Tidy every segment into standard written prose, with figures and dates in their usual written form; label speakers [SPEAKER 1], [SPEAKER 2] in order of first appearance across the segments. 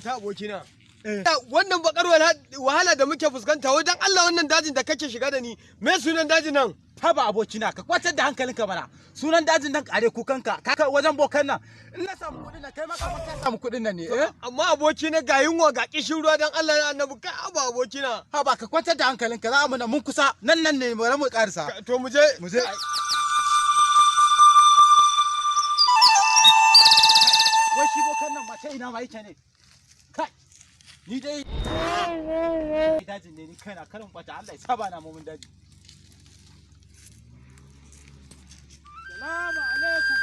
[SPEAKER 1] Dakata, abokina. Wannan bakar wahala da muke fuskanta wajen Allah, wannan dajin da kake shiga da ni, me sunan dajin nan?
[SPEAKER 2] Haba abokina, ka kwatar da hankalinka mana. Sunan dajin nan Kare Kukanka. Ka wajen bokan nan. In na samu kuɗin nan, kai ma ka samu kuɗin nan ne, eh?
[SPEAKER 1] Amma abokina, ga yunwa ga kishin ruwa, dan Allah na Annabi, ka aba, abokina.
[SPEAKER 2] Haba, ka kwantar da hankalinka, za mu nan mun kusa. Nan nan ne, bari mu karisa.
[SPEAKER 1] To, mu je.
[SPEAKER 2] Mu je. Wai shi bokan nan ma ta ina ma yake ne? Kai. Ni dai dajin ne ni kaina karin bata, Allah ya saba na mun daji. Salamu alaikum.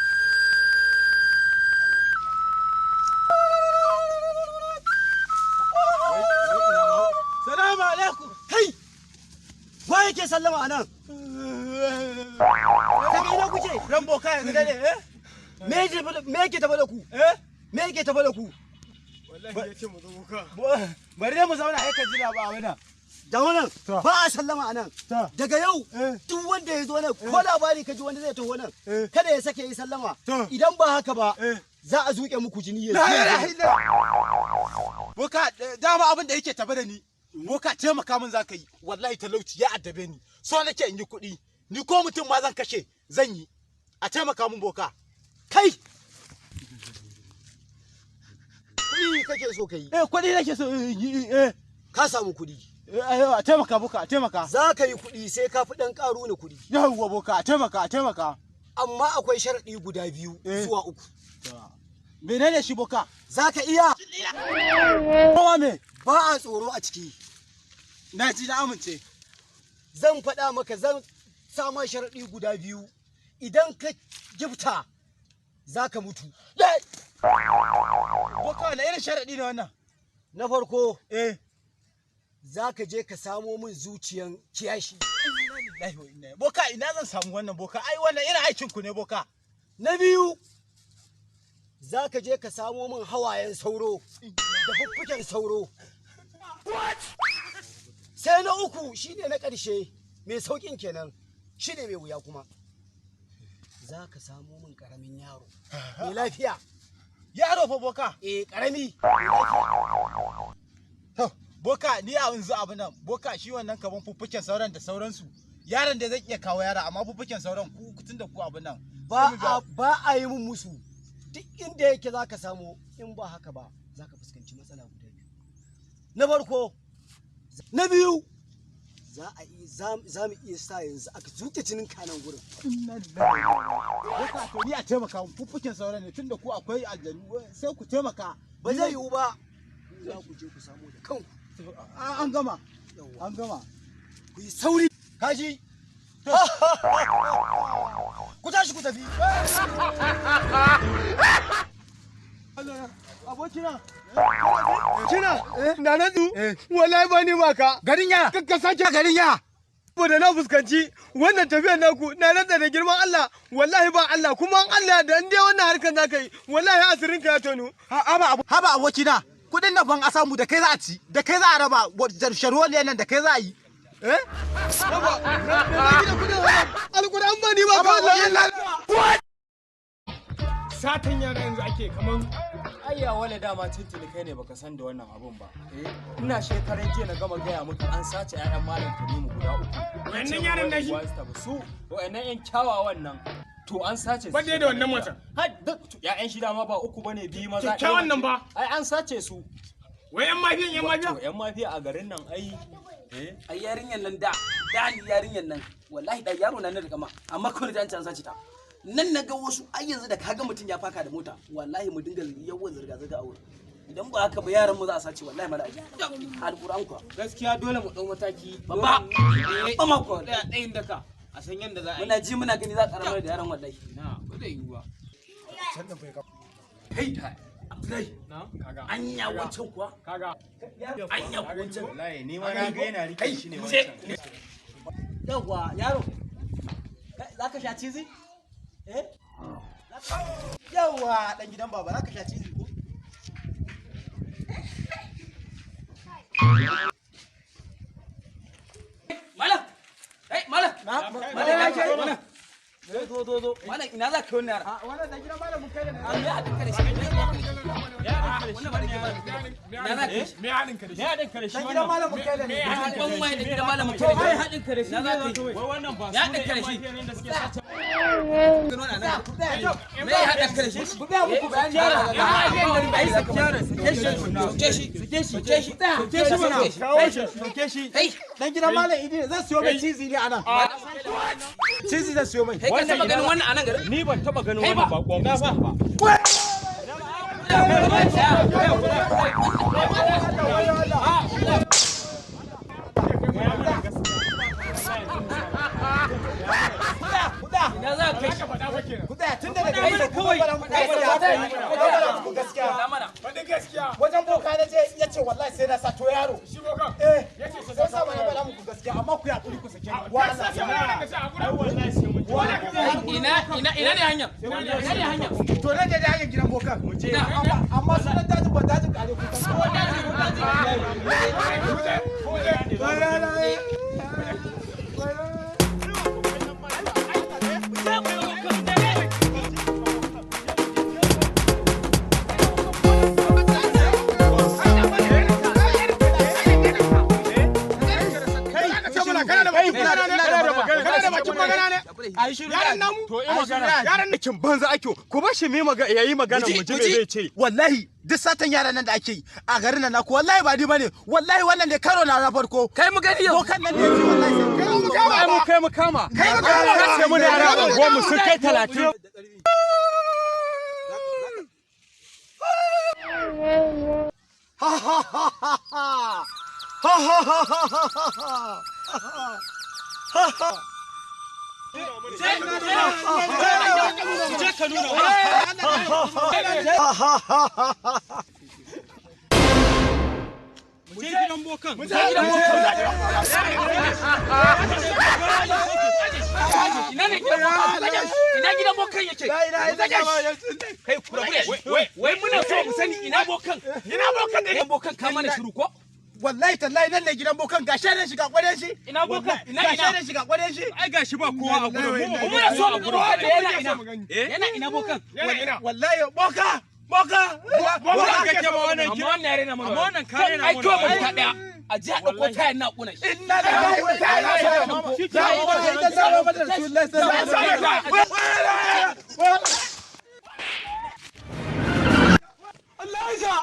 [SPEAKER 2] Salamu alaikum.
[SPEAKER 3] Kai! Wa yake sallama a nan? Daga ina kuke?
[SPEAKER 2] Ran boka yanzu dare, eh?
[SPEAKER 3] Me yake tafa da ku?
[SPEAKER 2] Eh?
[SPEAKER 3] Me yake tafa da ku?
[SPEAKER 1] Wallahi ya ce mu zo boka.
[SPEAKER 2] Bari dai mu zauna, ai ka ji ba wannan.
[SPEAKER 3] Da wannan
[SPEAKER 2] To.
[SPEAKER 3] ba a sallama a nan.
[SPEAKER 2] To.
[SPEAKER 3] Daga yau duk wanda ya zo nan, ko labari ka ji wanda zai taho nan, kada ya sake yi sallama.
[SPEAKER 2] To.
[SPEAKER 3] Idan ba haka ba, za a zuƙe muku jini ya
[SPEAKER 2] La ilaha illallah. Boka, dama abin da yake tafe da ni. Boka, taimaka min za ka yi. Wallahi talauci ya addabe ni. So nake in yi kuɗi. Ni ko mutum ma zan kashe, zan yi. A taimaka min, boka.
[SPEAKER 3] Kai! Kuɗi kake so ka yi.
[SPEAKER 2] Eh, kuɗi nake so in yi, eh.
[SPEAKER 3] Ka samu kuɗi.
[SPEAKER 2] Eh, a taimaka boka, a taimaka.
[SPEAKER 3] Za ka yi kuɗi sai ka fi ɗan ƙaru na kuɗi.
[SPEAKER 2] Yawwa boka, a taimaka, a taimaka.
[SPEAKER 3] Amma akwai sharaɗi guda biyu zuwa uku.
[SPEAKER 2] Menene shi, boka?
[SPEAKER 3] Za ka iya?
[SPEAKER 2] Kowa me?
[SPEAKER 3] Ba a tsoro a ciki.
[SPEAKER 2] Na ji, na amince.
[SPEAKER 3] Zan faɗa maka, zan sama sharaɗi guda biyu. Idan ka gifta, za ka mutu.
[SPEAKER 2] Boka, wani irin sharaɗi ne wannan?
[SPEAKER 3] Na farko,
[SPEAKER 2] Eh.
[SPEAKER 3] za ka je ka samo min zuciyan kiyashi.
[SPEAKER 2] Lillahi wa inna. Boka, ina zan samu wannan, boka? Ai wannan irin aikin ku ne, boka.
[SPEAKER 3] Na biyu, za ka je ka samo min hawayen sauro da fuffuken sauro. Sai na uku, shine na ƙarshe, mai sauƙin kenan, shine mai wuya kuma. Za ka samo min ƙaramin yaro mai lafiya.
[SPEAKER 2] Yaro fa, boka?
[SPEAKER 3] Eh, ƙarami mai lafiya.
[SPEAKER 2] To, boka, ni a yanzu abu nan, boka, shi wannan kaman fuffuken sauran da sauransu. Yaron da zan iya kawo yara, amma fuffuken sauran ku tunda ku abu nan.
[SPEAKER 3] Ba a yi min musu. Duk inda yake za ka samu. In ba haka ba, za ka fuskanci matsala guda biyu. Na farko, na biyu, za a iya za mu iya sa yanzu aka zuke jinin kanan gurin.
[SPEAKER 2] Boka, to ni a taimaka mun, fuffuken sauran ne, tunda ku akwai aljanu, sai ku taimaka.
[SPEAKER 3] Ba zai yiwu ba, za ku je ku samu da kanku.
[SPEAKER 2] An gama.
[SPEAKER 3] Yawwa.
[SPEAKER 2] An gama.
[SPEAKER 3] Ku yi sauri, kaji, ku tashi ku tafi.
[SPEAKER 2] Abokina.
[SPEAKER 1] Kina, na nazu, wallahi ba ni maka.
[SPEAKER 2] Garin ya.
[SPEAKER 1] Ka sake
[SPEAKER 2] Garin ya.
[SPEAKER 1] Saboda na fuskanci wannan tafiyar naku, na rantsa da girman Allah, wallahi ba Allah kuma an Allah da in dai wannan harkar zaka yi, wallahi asirin ka ya tono.
[SPEAKER 2] Haba abokina. Kudin nan ban a samu, da kai za a ci, da kai za a raba, sharholiyar nan da kai za a yi. Eh?
[SPEAKER 1] Haba, na gida kudin, haba, Alquran ba ni ba ka, wallahi.
[SPEAKER 4] Satan yara yanzu ake kaman
[SPEAKER 5] Ayya, wale, dama tuntuni kai ne baka san da wannan abun ba. Ina shekaran jiya na gama gaya maka an sace 'ya'yan Malam Tanimu guda uku.
[SPEAKER 4] Wayannan yaran nashi?
[SPEAKER 5] Su wayannan 'yan kyawawan nan. To, an sace su.
[SPEAKER 4] Ba dai da wannan matan.
[SPEAKER 5] Har duk 'ya'yan shi dama ba uku bane, biyu maza, ɗaya
[SPEAKER 4] Kyakkyawan nan
[SPEAKER 5] mace.
[SPEAKER 4] ba?
[SPEAKER 5] Ai an sace su.
[SPEAKER 4] Wai yan mafiyan, yan mafiya.
[SPEAKER 5] To, 'yan mafiya a garin nan ai. Eh.
[SPEAKER 6] Ai yarinyar nan da ni yarinyar nan wallahi da yaro na na riga ma, amma kawai da an ci an sace ta nan na ga wasu. Ai yanzu da kaga mutum ya faka da mota, wallahi mu dinga yawan zirga zirga a wurin. Idan ba haka ba, yaran mu za a sace wallahi. Mala aji Alquran kuwa.
[SPEAKER 5] Gaskiya dole mu ɗau mataki.
[SPEAKER 6] Babba babba ma kuwa.
[SPEAKER 5] Ɗaya ɗayin daka. A san yadda za a yi.
[SPEAKER 6] Muna ji muna gani za a karamar da yaran wallahi.
[SPEAKER 5] Na, ba zai yiwu ba.
[SPEAKER 6] Kai Abdullahi,
[SPEAKER 4] Kaga.
[SPEAKER 6] Anya wancan kuwa?
[SPEAKER 4] Kaga.
[SPEAKER 6] Anya wancan?
[SPEAKER 5] Wallahi ni ma na ga yana rike shi ne wancan.
[SPEAKER 6] Yawwa yaro, za ka sha cizi? Eh.
[SPEAKER 2] Yawwa, dan gidan baba, za ka sha cizi ko?
[SPEAKER 6] Malam, hey malam.
[SPEAKER 2] Na,
[SPEAKER 6] Malam, ya kai. Zo zo zo. Malam, ina za ka yi wannan yara?
[SPEAKER 2] Wannan da gidan malamin kai ne.
[SPEAKER 6] A me haɗin ka da shi? Wannan ba da gidan malamin kai. Ina za ka yi shi?
[SPEAKER 4] Me haɗin ka da shi? Me haɗin ka da shi?
[SPEAKER 2] Dan gidan malamin kai ne.
[SPEAKER 6] Ban mai da gidan malamin kai.
[SPEAKER 5] Ai haɗin ka da shi.
[SPEAKER 6] Ina za ka yi?
[SPEAKER 5] Wai wannan ba
[SPEAKER 6] Ya
[SPEAKER 5] su ne
[SPEAKER 6] haɗin ka da
[SPEAKER 5] yan
[SPEAKER 6] shi.
[SPEAKER 5] mafiyan nan da suke sace.
[SPEAKER 6] Me ya haɗa ka da shi?
[SPEAKER 2] Ku tsaya muku bayani.
[SPEAKER 6] Soke shi. Soke shi. Soke shi.
[SPEAKER 2] Soke shi mana.
[SPEAKER 4] Kawo shi.
[SPEAKER 2] Soke shi.
[SPEAKER 6] Kai.
[SPEAKER 2] Dan gidan malam Idi ne zan siyo mai cizi ne anan. Cizi zan siyo mai.
[SPEAKER 6] Kai ka taɓa ganin wannan a nan garin?
[SPEAKER 5] Ni ban taba ganin
[SPEAKER 6] Kai ba.
[SPEAKER 5] wannan bakon fuska ba.
[SPEAKER 6] Ina za ka kai shi?
[SPEAKER 2] Ku tsaya tun daga gari kawai. Ku gaskiya.
[SPEAKER 6] Na mana.
[SPEAKER 4] Faɗi gaskiya.
[SPEAKER 2] Wajen boka na je ya ce wallahi sai na sato yaro.
[SPEAKER 4] Shi bokan.
[SPEAKER 2] Eh,
[SPEAKER 4] Ya ce
[SPEAKER 2] sai sa mana faɗa muku gaskiya amma ku yi hakuri ku sake ni.
[SPEAKER 4] Ka sace mana ka ce a gurin. Wallahi sai mun ji.
[SPEAKER 6] Ina ina ina ne hanyar? Ina ne hanyar?
[SPEAKER 2] To nan da hanyar gidan bokan. Amma amma sunan dajin ba dajin kare ku san.
[SPEAKER 4] Kana da bakin magana ne? Kana da bakin magana ne? Yaran namu?
[SPEAKER 5] To yi magana.
[SPEAKER 4] Yaran
[SPEAKER 5] Aikin banza ake ku bar shi mu yayi magana mu ji me zai ce.
[SPEAKER 2] Wallahi duk satan yaran nan da ake yi a garin nan naku wallahi ba ni bane, wallahi wannan ne karo na na farko.
[SPEAKER 6] Kai mu gani yau.
[SPEAKER 2] Bokan nan ne ya ce wallahi sai
[SPEAKER 4] mu kama.
[SPEAKER 5] Ai mu kai mu kama.
[SPEAKER 4] Kai mu kama.
[SPEAKER 5] Sace mu yara unguwar mu sun kai 30.
[SPEAKER 3] Ha ha ha ha ha. Ha ha ha ha ha ha. Ha ha.
[SPEAKER 5] Je ka nuna
[SPEAKER 3] Ha ha ha ha ha.
[SPEAKER 5] Mu je gidan bokan.
[SPEAKER 6] Ina ne gidan bokan? Ina gidan bokan yake? Kai kura kure. Wai muna so mu sani ina bokan.
[SPEAKER 4] Ina bokan ne?
[SPEAKER 6] Gidan bokan ka mana shiru ko?
[SPEAKER 2] Wallahi tallahi nan ne gidan bokan, gashi nan shiga kware shi.
[SPEAKER 6] Ina bokan? Ina
[SPEAKER 2] Gashi
[SPEAKER 6] ina.
[SPEAKER 2] nan shiga kware shi.
[SPEAKER 5] Ai gashi ba kowa a gurin. Mu
[SPEAKER 6] Muna so mu ga bokan da yana ina.
[SPEAKER 5] Eh?
[SPEAKER 6] Yana ina bokan?
[SPEAKER 4] Yana ina.
[SPEAKER 2] Wallahi boka boka.
[SPEAKER 5] Boka kake ba wannan
[SPEAKER 6] Amma
[SPEAKER 5] kira.
[SPEAKER 6] wannan yare na mana.
[SPEAKER 5] Amma wannan kare na
[SPEAKER 6] Ai
[SPEAKER 5] mana.
[SPEAKER 6] kawai mu ta daya. A ji a ɗauko tayan na ƙuna shi.
[SPEAKER 2] Inna lillahi wa inna ilaihi raji'un. La ilaha illallah muhammadur rasulullah sallallahu alaihi wasallam. Allah ya